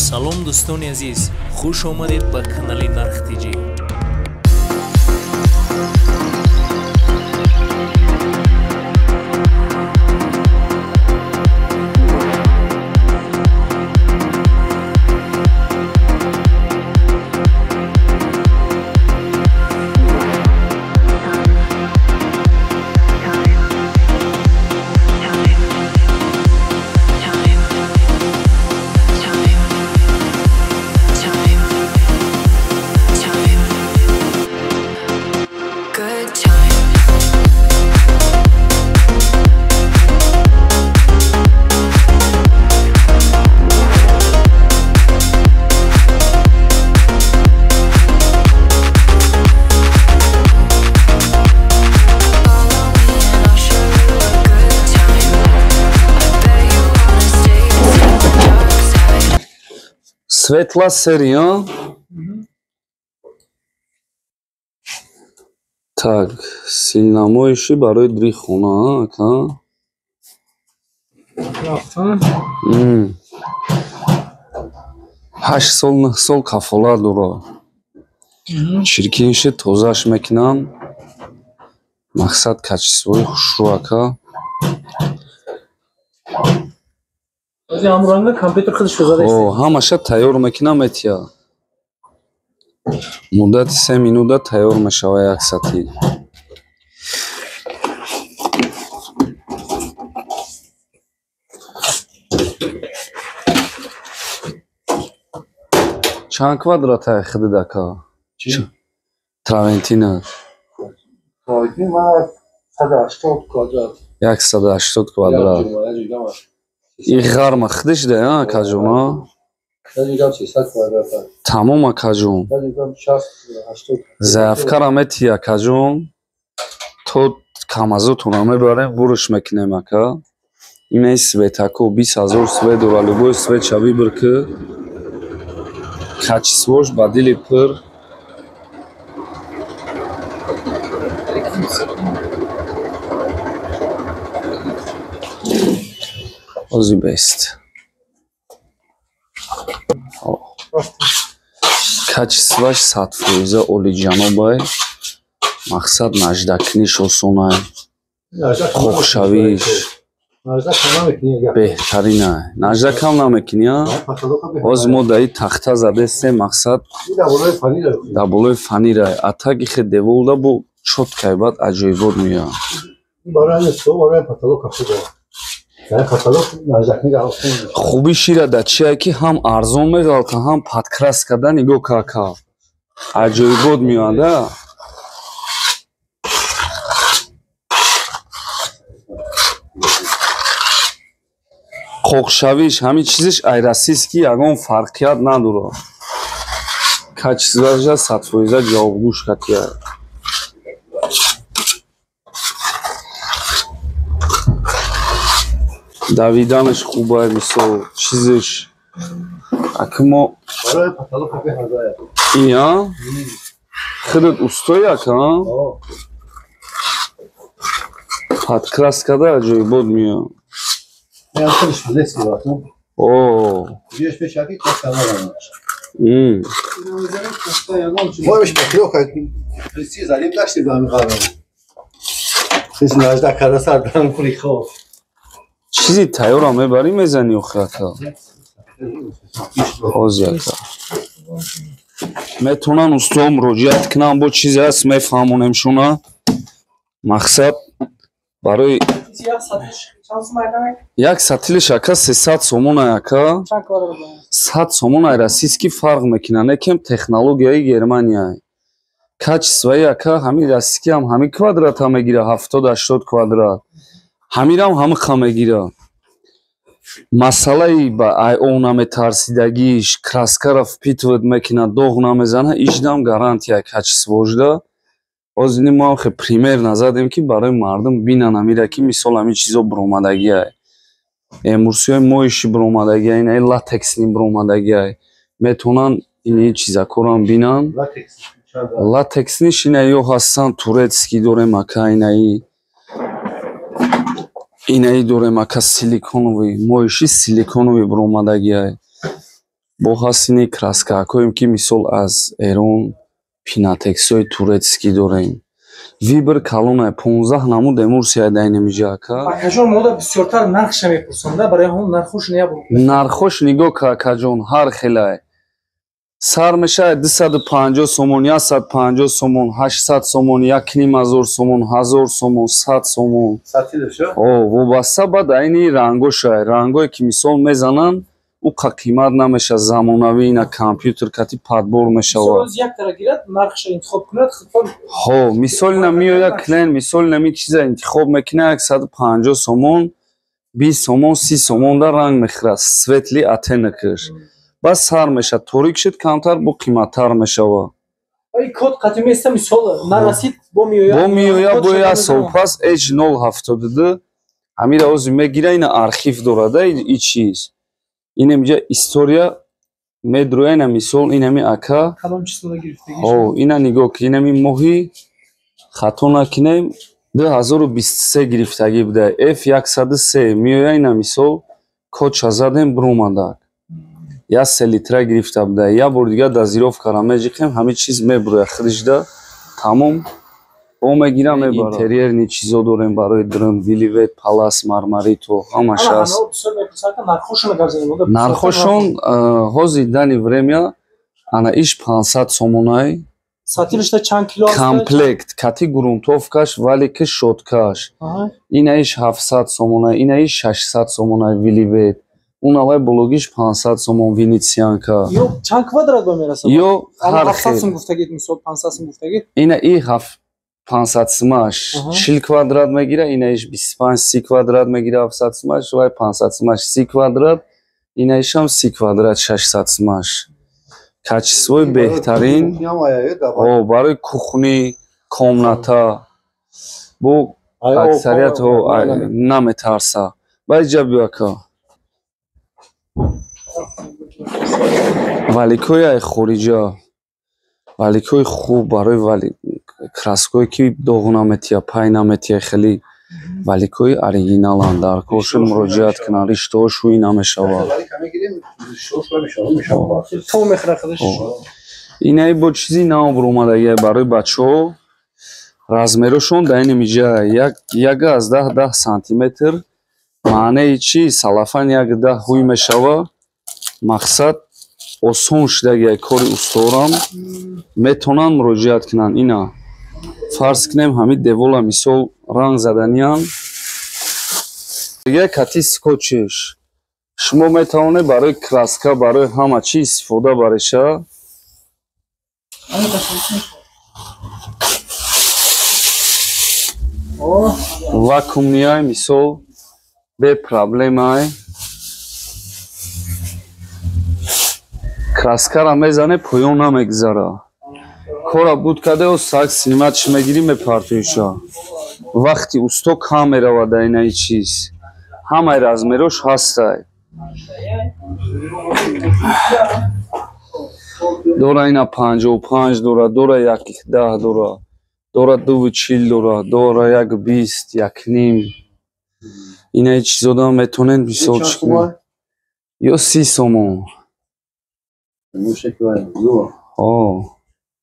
Салом дӯстони азиз, хуш омадед ба канали Нарх ТЖ. Светла серия. Так, силнамоиши барои дри хона, ака. 8 сол, 9 сол кафолат дора. Чиркинши тозаш мекунам. Мақсад качествои хушрӯ, ака. Ҳамаша тайёр мекунам, этия. Муддати 3 минута тайёр мешава як сатил. Чанд квадратае худит, ака? Травентина. 180 квадрат. И ғарма худиш да, акаҷон, а? Тамом, акаҷон. Заявкара мети, акаҷон. То камазотона мебарем, бурш мекунем, ака. Инаи светако 20 000 свет дора, любой свет ша выбор ки. Качествош ба дили пур. Ози бест. Качестваш 100% олиҷанобай. Мақсад наждакуниш осонай. Қоқшавиш беҳтаринай. Наждакам намекунӣ, а? Оз мо даи тахта задестем, мақсад дар болои фанирай. А так ихе деволда бо чёткай баъд аҷоибот меояд. Хуби шира дар чие ки ҳам арзон меғалта, ҳам подкрас карда нигоҳ кака. Аҷоибот меояд, а? Қоқшавиш, ҳамин чизиш айрасист ки ягон фарқият надорад. Качествоша 100% ҷавобгӯш катия. Давиданаш хубай, мисол, чизиш. Аки мо ия? Худат устои, ака, а? Подкрас карда аҷоибот меояд. О. Чизи тайёрам мебарӣ, мезанӣ охи, ака? Ози, ака. Метавонанд устоо муроҷиат кунанд, бо чизе ҳаст мефаҳмонемшона. Мақсад барои як сатилиш, ака, 300 сомон, ака. 100 сомон ай российский фарқ мекунад, некем технологияи Германия. Качествои, ака, ҳамин российский ҳам ҳамин квадрата мегира, 70-80 квадрат. Ҳаминам ҳамиқа мегира. Масъалаи ба ай о наметарсидагиш, краскара впитывать мекунад, доғ намезана, иждам гарантия качествошда. Оз ини мо хе пример назадем ки барои мардум бинан амира ки мисол ҳамин чизо буромадагиай. Эмурсиёи моиши буромадагиай, инаи латексни буромадагиай. Метавонанд ини чизакорам бинан. Латексниш инаи ё ҳастанд, турецкий дорем, ака, инаи инаи дорем, ака, силиконовый, моиши силиконовый буромадагиай. Бо ҳастини краскаҳоем, ки мисол аз Эрон пинатексҳои турецкӣ дорем. Вибр калонай 15 намуд эмурсия дайнемиҷа ака. Акаҷон, мода бисёртар нархша мепурсанд, барои ҳамон нархош неябуд. Нархош нигоҳ ка, акаҷон, ҳар хелай. Сар мешавад 250 сомон, 150 сомон, 800 сомон, 1500 сомон, 1000 сомон, 100 сомон. О, вобаста ба айни рангошай. Рангое ки мисол мезананд, ӯ қа қимат намешавад, замонавӣ ина компютер кати подбор мешавад. Ҳо, мисол ина меояд клиент, мисол ина ми чиза интихоб мекунад, 150 сомон, 20 сомон, 30 сомон да ранг мехӯрад, светли оттенокаш. Бас сар мешавад, торик шуд камтар, бо қиматтар мешавад. Код қатӣ места, мисол нарасид, бо меояд. Бо меояд, бо як сол пас H072 ҳамира ози мегира, ина архив дорада и чиз. Инамиҷа история медроя, ина мисол инами ака. Кадом числода гирифтагӣ? Ҳо, ина нигоҳ ки инами моҳи хато накунем 2023 гирифтагӣ буда. F103 меоя, ина мисол кодша задем бромадак. Я се литра гирифта буда. Я бор дигар дозировкара меҷиқем, ҳамин чиз мебуроя худишда. Тамом. Бо мегира мебара. Интерьерни чизо дорем барои дрын, виливет, палас, мармарито, ҳамаш ҳаст. Нархошон ҳозир дани время ана иш 500 сомонай. Сатилишда чанд кило аст? Комплект, кати грунтовкаш, валики шоткаш. Ина иш 700 сомонай, ина иш 600 сомонай виливет. Унавай бологиш 500 сомон венецианка. Ё чанд квадрат ба мерасад? Ё ҳар 700 сом гуфтагид, мисол 500 сом гуфтагид. Ина и 500 сомаш 40 квадрат мегира, ина иш 25-30 квадрат мегира 700 сомаш, вай 500 сомаш 30 квадрат, ина ишам 30 квадрат 600 сомаш. Качествои беҳтарин. О, барои кухни, комната. Бо аксарият наметарса. Баъд ҷа биё ака. Валикои ай хориҷа, валикои хуб барои краское ки доғ наметия, пай наметия, хеле валикои оригиналанд. Дар коршон муроҷиат кунанд, риштаҳо шӯӣ намешавад. Инаи бо чизи нав баромадагия барои бачаҳо. Размерошон дар ин миҷа 1,10 сантиметр. Маънеи чи? Салафан 1,10 ҳуй мешава. Мақсад осон шудагия кори усторам метавонанд муроҷиат кунанд. Ина фарз кунем ҳамин девола мисол ранг заданиян, дига кати скотчш шумо метавонед барои краска, барои ҳама чи истифода бареша. Вакуумнияй мисол бепроблемай. Краскара мезане, поён намегузара. Кора буд каде, сак сниматш мегирӣ, мепартоиша. Вақти усто кам меравад дар инаи чиз. Ҳамаи размерош ҳастай. Дора ина 55 дора, дора 1,10 дора, дора 2,40 дора, дора 1,20, 1,5. Инаи чизода метавонед мисол чӣ кунед. Ё 30 сомон.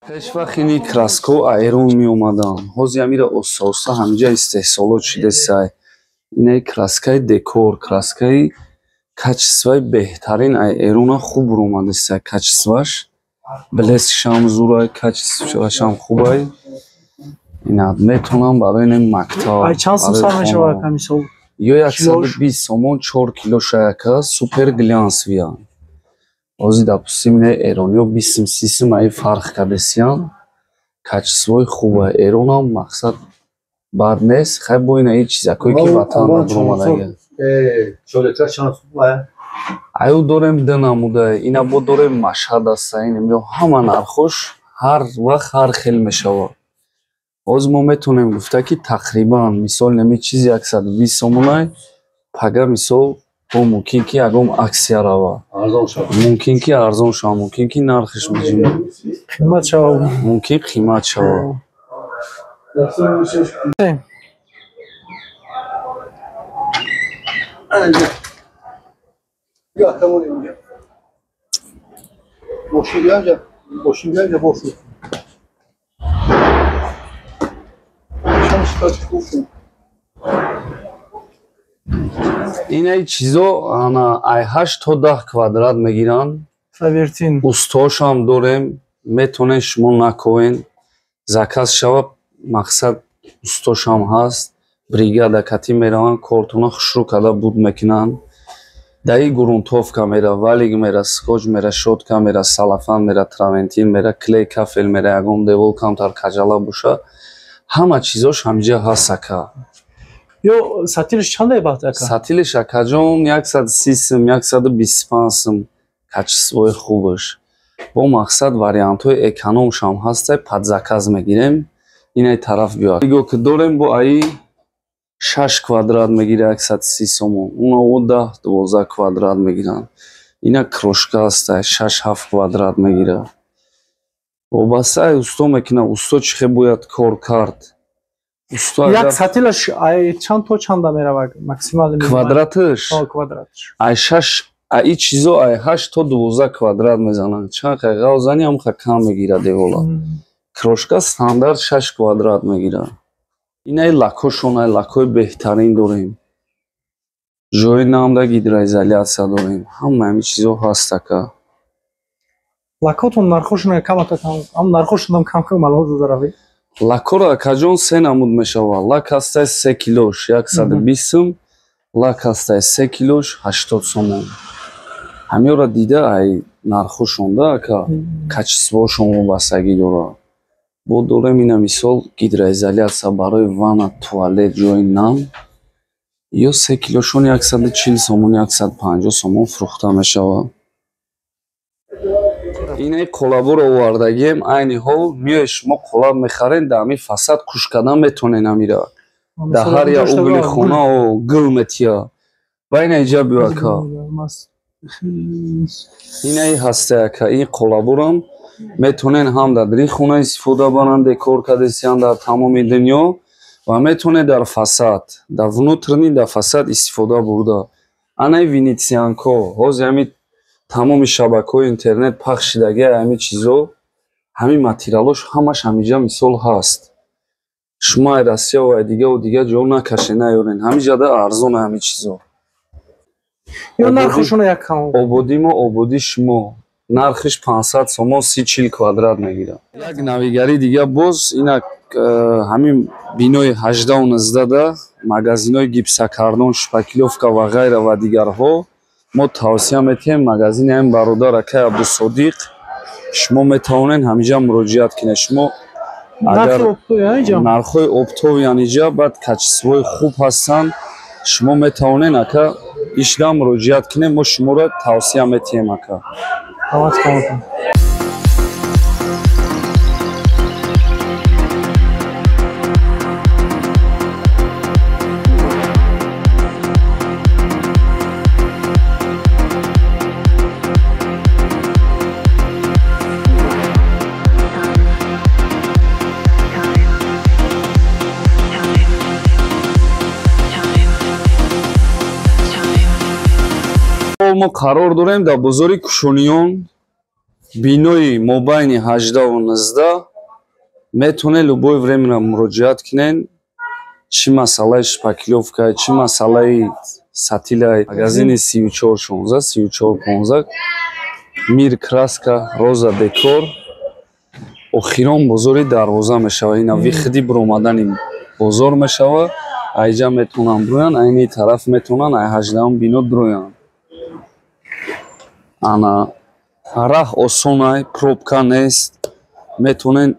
Пеш вақт ини краско аэрон меомаданд. Ҳозир ҳамира оста-оста ҳамиҷа истеҳсолот шудесай. Инаи краскаи декор, краскаи качествои беҳтарин аэрона хуб баромадесай. Качествоаш, блескшам зурай, качествоашам хубай. Ина метавонам барои ин мактаб. Ай чанд сом сар мешавад мисол? Ё 120 сомон 4 кило шаяка супер глянсвия. Ҳозир допустим ина эрониё 20-30 сом ай фарқ кардесиян. Качествои хуба. Эронам мақсад бад нест. Хай бо ина ин чизакое ки ватан баромадагия. Аю дорем ду намуда. Ина бо дорем Машҳад аста. Ин ё ҳама нархош ҳар вақт ҳар хел мешавад. Ҳозир мо метавонем гуфта ки тақрибан мисол нами чизи 120 сомонай, пага мисол бо мумкин ки ягон аксия рава. Мумкин ки арзон шава, мумкин ки нархиш қимат шава. Мумкин қимат шава. Мошин биянҷа бошу. Инаи чизо ана ай 8 то 10 квадрат мегиранд. Травертин. Устошам дорем, метонен шумо наковен. Заказ шава, мақсад устошам ҳаст. Бригада кати мераванд, кортона хушрӯ карда буд мекунанд. Даи грунтовка мера, валик мера, скотч мера, щётка мера, салафан мера, травертин мера, клей кафель мера, ягон девол камтар каҷала боша. Ҳама чизош ҳамиҷа ҳаст, ака. Ё сатилш чанда баъд, ака? Сатилш, акаҷон, 130 сум, 125 сум, качествои хубаш. Бо мақсад вариантҳои экономшам ҳастай, под заказ мегирем. Инаи тараф биёд. Иго ки дорем бо аи 6 квадрат мегира 130 сомон. Уно 10-12 квадрат мегиранд. Ина крошка ҳастай, 6-7 квадрат мегира. Вобаста ай усто мекунад, усто чӣ хел бояд кор кард. Усто як сатилаш ай чанд то чанда меравад максимально? Квадраташ? Квадраташ. Ай 6, ай чизо ай 8 то 12 квадрат мезананд. Чанд хай ғав зани, ҳамха кам мегира девола. Крошка стандарт 6 квадрат мегира. Инаи лакошон, ай лакои беҳтарин дорем. Ҷои намда гидроизоляция дорем. Ҳама ҳами чизо ҳаст, ака. Лакотон нархошон камака кам, ам нархошонам кам кам маълумот додаравӣ. Лакоро, акаҷон, се намуд мешавад. Лак ҳастай 3 килош 120 сум, лак ҳастай 3 килош 80 сомон. Ҳамиёро дида ай нархошонда, ака, качествоошон вобастагӣ дорад. Бо дорем ина мисол гидроизоляция барои ванна, туалет, ҷои нам. Ё 3 килошон 140 сомон, 150 сомон фурӯхта мешавад. Инаи қолаборо овардагием, айни ҳол миёи шумо қолаб мехарен, дар ҳамин фасад куш кардан метонен амира. Дар ҳар як угли хона гул метия. Ва ина иҷа биё, ака. Инаи ҳастай, ака, ин қолаборам метонен ҳам дар дри хона истифода баранд, декор кардесиян дар тамоми дунё ва метонед дар фасад, дар внутренний, дар фасад истифода бурда. Анаи венецианко, ҳозир ҳамин тамоми шабакаҳои интернет пахш шидагиа ҳамин чизо, ҳамин материалош ҳамаш ҳамиҷа мисол ҳаст. Шумо ай Россия ва ай дигаву дигар ҷо накашед, наёрен. Ҳамиҷада арзона ҳамин чизо. Ё нархошона як кам. Ободӣ мо, ободӣ шумо. Нархиш 500 сомон, 30-40 квадрат мегирад. Як навигари дига боз инак ҳамин бинои 18-19 да магазинҳои гипсокартон, шпаклёвка ва ғайра ва дигарҳо мо тавсия метиҳем магазини ҳамин бародар акай Абдусодиқ. Шумо метавонед ҳамиҷа муроҷиат кунед. Шумо агар нархҳои оптовиян иҷа, баъд качествои хуб ҳастанд, шумо метавонед, ака, ишда муроҷиат кунед, мо шуморо тавсия метиҳем, ака. Мо қарор дорем дар бозори Кушониён, бинои мобайни 18-19. Метавонед любое время муроҷиат кунед, чӣ масъалаи шпаклёвка, чӣ масъалаи сатилай. Магазини 3416, 3415, Мир Краска, Роза Декор. Охирон бозори дарвоза мешавад, ина выходи биромадани бозор мешавад. Айҷа метавонанд бироянд, айни тараф метавонанд ай 18-ум бино бироянд. Ана раҳ осонай, пробка нест, метавонед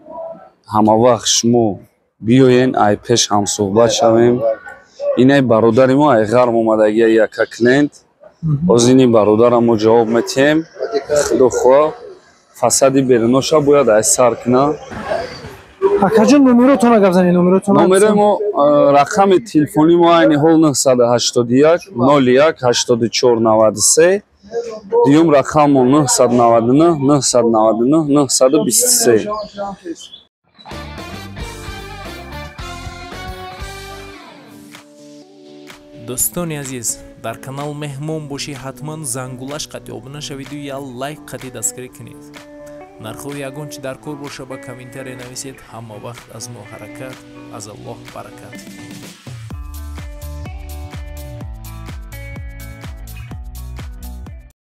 ҳамавақт шумо биёен, ай пеш ҳамсӯҳбат шавем. Инаи бародари мо ай ғарм омадагия, яка клиент. Ҳозир ини бародарам мо ҷавоб метиҳем. Худо хоҳа, фасади беруноша бояд ай сар кунад. Акаҷон, номеротона гап занед, номеротона. Номерои мо, рақами телефони мо айни ҳол 981 01 84 93. Дуюм рақаммо 999 999 923. Дӯстони азиз. Дар канал меҳмон бошӣ, ҳатман зангулаш қати обуна шавиду я лайк қати дастгирӣ кунед. Нархҳои ягон чи дар кор боша, ба комментария нависед. Ҳама вақт аз мо ҳаракат, аз Аллоҳ баракат.